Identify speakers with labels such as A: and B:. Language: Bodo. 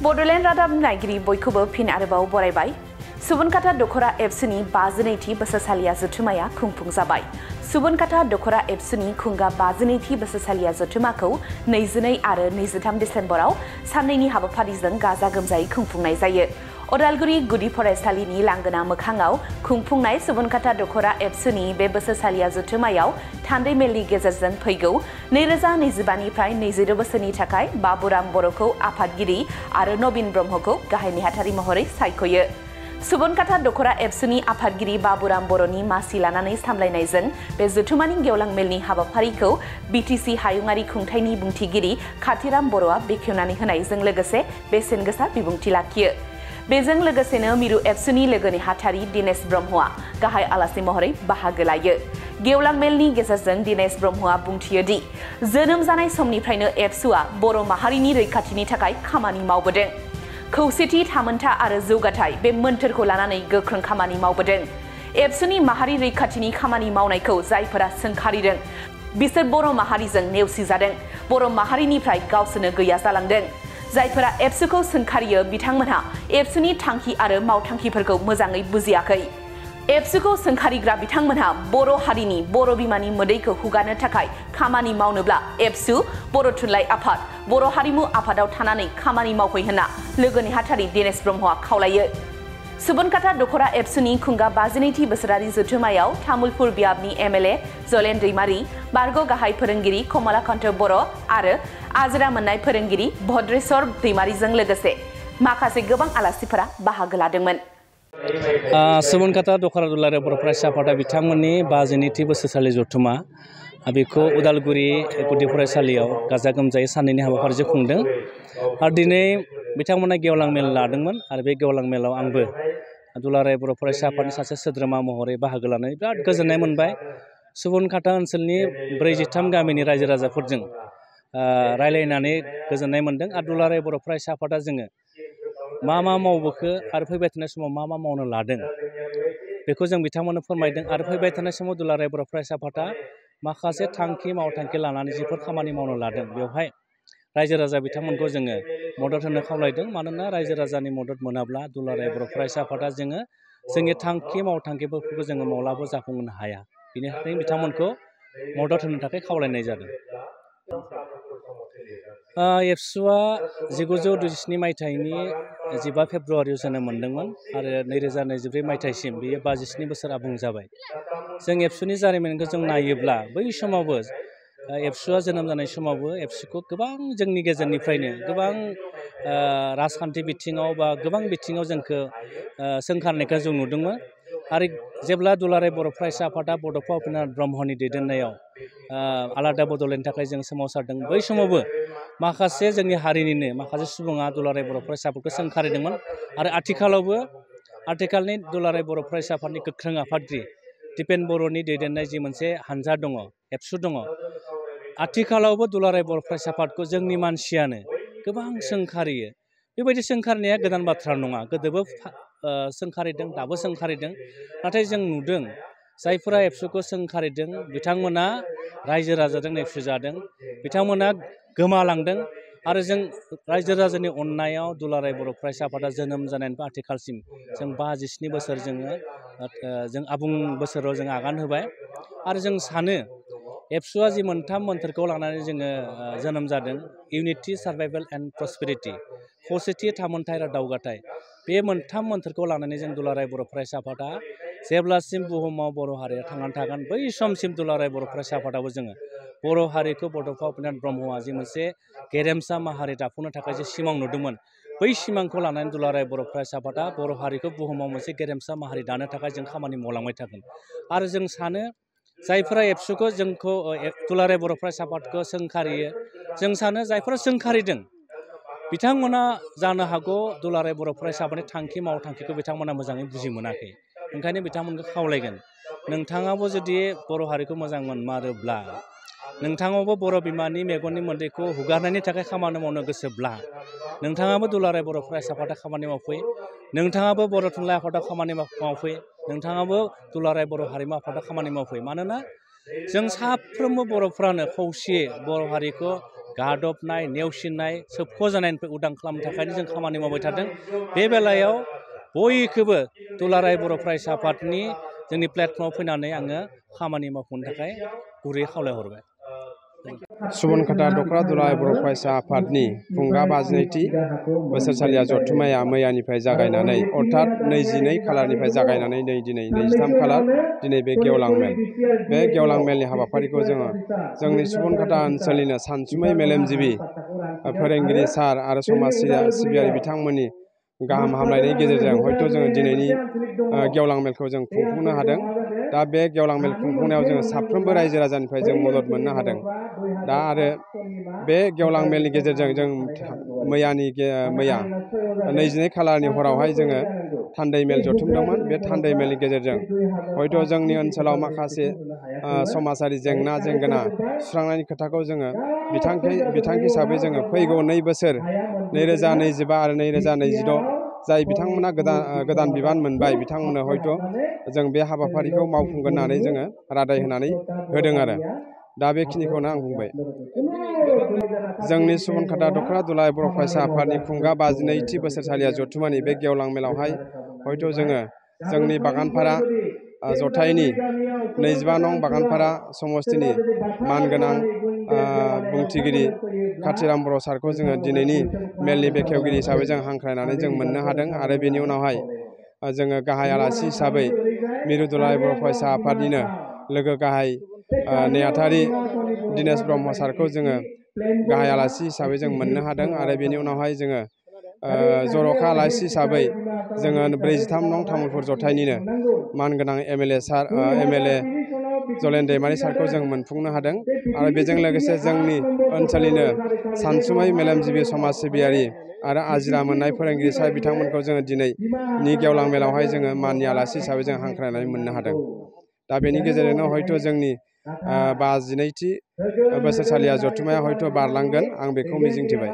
A: बड'लेण्ड रादाब नायगिरि बयखौबो फिन आरोबाव बरायबाय। सुबुनखाता दखरा एबसुनि 52थि बोसोरसालिया जथुमाया खुंफुं जाबाय। सुबुनखाता दखरा एबसुनि खुंगा 52थि बोसोरसालिया जथुमाखौ 22 आरो 23 डिसेम्बराव साननैनि हाबाफारिजों गाजा गोमजायै खुंफुंनाय जायो। अदालगुरि गुदि फरायसालिनि लांगोना मोखाङाव खुंफुंनाय सुबुनखाता दखरा एबसुनि बे बोसोरसालिया जथुमायाव थान्दै मेलनि गेजेरजों फैगौ 2025 निफ्राय 26 बोसोरनि थाखाय बाबुराम बर'खौ आफादगिरि आरो नबिन ब्रह्मखौ गाहाय नेहाथारि महरै सायख'यो। सुबुनखाता दखरा एबसुनि आफादगिरि बाबुराम बर'नि मासि लानानै सामलायनायजों बे जथुमानि गेवलां मेलनि हाबाफारिखौ बिटिसि हायुङारि खुंथायनि बुंथिगिरि खाथिराम बर'आ बेखेवनानै होनायजों लोगोसे बेसेन गोसा बिबुंथि लाखियो। बेजों लोगोसेनो मिरु एबसुनि लोगो नेहाथारि दिनेश ब्रह्मआ गाहाय आलासि महरै बाहागो लायो। गेवलां मेलनि गेजेरजों दिनेश ब्रह्मआ बुंथियो दि जोनोम जानाय समनिफ्रायनो एबसुआ बर' माहारिनि रैखाथिनि थाखाय खामानि मावबोदों। खौसेथि थामोनथा आरो जौगाथाय बे मोन्थोरखौ लानानै गोख्रों खामानि मावबोदों। एबसुनि माहारि रैखाथिनि खामानि मावनायखौ जायफोरा सोंखारिदों बिसोर बर' माहारिजों नेवसिजादों, बर' माहारिनिफ्राय गावसोरनो गैया जालांदों। जायफोरा एबसुखौ सोंखारियो बिथांमोनहा एबसुनि थांखि आरो मावथांखिफोरखौ मोजाङै बुजियाखै। एबसुखौ सोंखारिग्रा बिथांमोनहा बर' हारिनि बर' बिमानि मोदैखौ हुगारनो थाखाय खामानि मावनोब्ला एबसु, बर' थुनलाइ आफाद, बर' हारिमु आफादाव थानानै खामानि मावफै होनना लोगो नेहाथारि दिनेश ब्रह्मआ खावलायो। सुबुनखाता दखरा एबसुनि खुंगा 52थि बोसोरारि जथुमायाव तामुलपुर बियाबनि एमएलए जलेन दैमारि, बारग' गाहाय फोरोंगिरि कमलाकान्त बर' आरो आजिरा मोननाय फोरोंगिरि भद्रेश्वर दैमारिजों लोगोसे माखासे गोबां आलासिफोरा बाहागो लादोंमोन।
B: सुबुनखाता दखरा दुलाराय बर' फरायसा आफादा बिथांमोननि 52थि बोसोरसालि जथुमा बेखौ उदालगुरि गुदि फरायसालियाव गाजा गोमजायै साननैनि हाबाफारिजों खुंदों आरो दिनै बिथांमोना गेवलां मेल लादोंमोन आरो बे गेवलां मेलाव आंबो दुलाराय बर' फरायसा आफादनि सासे सोद्रोमा महरै बाहागो लानानै बिराद गोजोननाय मोनबाय। सुबुनखाता ओनसोलनि 43 गामिनि रायजो राजाफोरजों रायलायनानै गोजोननाय मोनदों आरो दुलाराय बर' फरायसा आफादा जोङो मा मावबोखो आरो फैबाय थानाय समाव मा मावनो लादों बेखौ जों बिथांमोननो फोरमायदों आरो फैबाय थानाय समाव दुलाराय बर' फरायसा आफादा माखासे मावथांखि लानानै जिफोर खामानि मावनो लादों बेवहाय रायजो राजा बिथांमोनखौ जोङो मदद होनो खावलायदों। मानोना रायजो राजानि मदद मोनाब्ला दुलाराय बर' फरायसा आफादा जोङो जोंनि मावथांखिफोरखौ जोङो माब्लाबा जाफुंहोनो हाया। बेनिखायनो बिथांमोनखौ मदद होनो थाखाय खावलायनाय जादों। एबसुआ 1927 मायथाइनि 15 फेब्रुवारियाव जोनोम मोनदोंमोन आरो 2024 मायथाइसिम बेयो 57 बोसोर आबुं जाबाय। जों एबसुनि जारिमिनखौ जों नायोब्ला बै समावबो एबसुआ जोनोम जानाय समावबो एबसुखौ गोबां जोंनि गेजेरनिफ्रायनो गोबां राजखान्थि बिथिङाव बा गोबां बिथिङाव जोंखौ सोंखारनायखौ जों नुदोंमोन आरो जेब्ला दुलाराय बर' फरायसा आफादा बड'फा उपेन्द्रनाथ ब्रह्मनि दैदेननायाव आलादा बड'लेण्डनि थाखाय जों सोमावसारदों बै समावबो माखासे जोंनि हारिनिनो माखासे सुबुङा दुलाराय बर' फरायसाफोरखौ सोंखारिदोंमोन आरो आथिखालनि दुलाराय बर' फरायसा आफादनि गोख्रों आफादगिरि दिपेन बर'नि दैदेननाय जि मोनसे हानजा दङ, एबसु दङ, आथिखालावबो दुलाराय बर' फरायसा आफादखौ जोंनि मानसियानो गोबां सोंखारियो। बेबायदि सोंखारनाया गोदान बाथ्रा नङा, गोदोबो सोंखारिदों, दाबो सोंखारिदों। नाथाय जों नुदों जायफोरा एबसुखौ सोंखारिदों बिथांमोना रायजो राजाजों नेवसिजादों, बिथांमोना गोमालांदों आरो जों रायजो राजानि अननायाव दुलाराय बर' फरायसा आफादा जोनोम जानायनिफ्राय आथिखालसिम जों 57 बोसोर जों आबुं बोसोराव जों आगान होबाय आरो जों सानो एबसुआ जि मोनथाम मोन्थोरखौ लानानै जोङो जोनोम जादों, इउनिटि, सार्भाइभेल एन्ड प्रस्पेरिटि, खौसेथि, थामोनथाय आरो दावगाथाय, बे मोनथाम मोन्थोरखौ लानानै जों दुलाराय बर' फरायसा आफादा जेब्लासिम बुहुमाव बर' हारिया थांनानै थागोन बै समसिम दुलाराय बर' फरायसा आफादाबो जोङो बर' हारिखौ बड'फा उपेन्द्रनाथ ब्रह्मआ जि मोनसे गेरेमसा माहारि दाफुंनो थाखाय जे सिमां नुदोंमोन बै सिमांखौ लानानै दुलाराय बर' फरायसा आफादा बर' हारिखौ बुहुमाव मोनसे गेरेमसा माहारि दानो थाखाय जों खामानि मावलांबाय थागोन। आरो जों सानो जायफोरा एबसुखौ जोंखौ दुलाराय बर' फरायसा आफादखौ सोंखारियो, जों सानो जायफोरा सोंखारिदों बिथांमोना जानो हागौ दुलाराय बर' फरायसा आफादनि मावथांखिखौ बिथांमोना मोजाङै बुजि मोनाखै। ओंखायनो बिथांमोनखौ खावलायगोन नोंथाङाबो जुदि बर' हारिखौ मोजां मोनमारोब्ला, नोंथाङाबो बर' बिमानि मेगननि मोदैखौ हुगारनायनि थाखाय खामानि मावनो गोसोब्ला नोंथाङाबो दुलाराय बर' फरायसा आफादा खामानि मावफै, नोंथाङाबो बर' थुनलाइ आफादाव खामानि मावफै, नोंथाङाबो दुलाराय बर' हारिमु आफादाव खामानि मावफै। मानोना जों साफ्रोमबो बर'फ्रानो खौसेयै बर' हारिखौ गादबनाय नेवसिनाय सोबख'जानायनिफ्राय उदां खालामनो थाखायनो जों खामानि मावबाय थादों। बे बेलायाव बयखौबो दुलाराय बर' फरायसा आफादनि जोंनि प्लेटफर्माव फैनानै आङो खामानि मावफुंनो थाखाय गुरै खावलायहरबाय।
C: सुबनखाथा दख'रा दुलाराय बर' फरायसा आफादनि खुंगा 52थि बोसोरसालिया जथुम्माया मैयानिफ्राय जागायनानै अर्थात 22 खालारनिफ्राय जागायनानै दिनै 23 खालार दिनै बे गेवलां मेल। बे गेवलां मेलनि हाबाफारिखौ जोंनि सुबनखाथा ओनसोलनिनो सानसुमै मेलेमजिबि फोरोंगिरि सार आरो समाज सिबियारि बिथांमोननि गाहाम हामलायनायनि गेजेरजों हयथ' जोङो दिनैनि गेवलां मेलखौ जों खुंफुंनो हादों। दा बे गेवलां मेल खुंफुंनायाव जोङो साफ्रोमबो रायजो राजानिफ्राय जों मदद मोननो हादों। दा आरो बे गेवलां मेलनि गेजेरजों जों मैया 22 खालारनि हरावहाय जोङो थान्दै मेल जथुमदोंमोन। बे थान्दै मेलनि गेजेरजों हयथ' जोंनि ओनसोलाव माखासे समाजारि जेंना जेंगोना सुस्रांनायनि खोथाखौ जोङो बिथांखि हिसाबै जोङो फैगौ 2 बोसोर 2025 आरो 2026 जाय बिथांमोना गोदान बिबान मोनबाय बिथांमोननो हयथ' जों बे हाबाफारिखौ मावफुंगोन होननानै जोङो रादाय होनानै होदों आरो। दा बेखिनिखौनो आं बुंबाय। जोंनि सुबनखाथा दख'रा दुलाराय बर' फरायसा आफादनि खुंगा 52थि बोसोरसालिया जथुम्मानि बे गेवलां मेलावहाय हयथ' जोङो जोंनि बागानपारा जथाइनि 25 नं बागानपारा समस्तिनि मानगोनां बुंथिगिरि काथिराम बर' सारखौ जोङो दिनैनि मेलनि बेखेवगिरि हिसाबै जों हांख्रायनानै जों मोननो हादों। आरो बेनि उनावहाय जोङो गाहाय आलासि हिसाबै मिरु दुलाराय बर' फरायसा आफादनिनो लोगो गाहाय नेहाथारि दिनेश ब्रह्म सारखौ जोङो गाहाय आलासि हिसाबै जों मोननो हादों। आरो बेनि उनावहाय जोङो जर'खा आलासि हिसाबै जोङो 43 नं तामुलपुर जथाइनिनो मानगोनां MLA सार MLA जलेन दैमारि सारखौ जों मोनफुंनो हादों। आरो बेजों लोगोसे जोंनि ओनसोलनिनो सानसुमै मेलेमजिबि समाज सिबियारि आरो आजिरा मोननाय फोरोंगिरि सार बिथांमोनखौ जोङो दिनैनि गेवलां मेलावहाय जोङो माननि आलासि हिसाबै जों हांख्रायनानै मोननो हादों। दा बेनि गेजेरजोंनो हयथ' जोंनि 52थि बोसोरसालिया जथुम्माया हयथ' बारलांगोन आं बेखौ मिजिंथिबाय।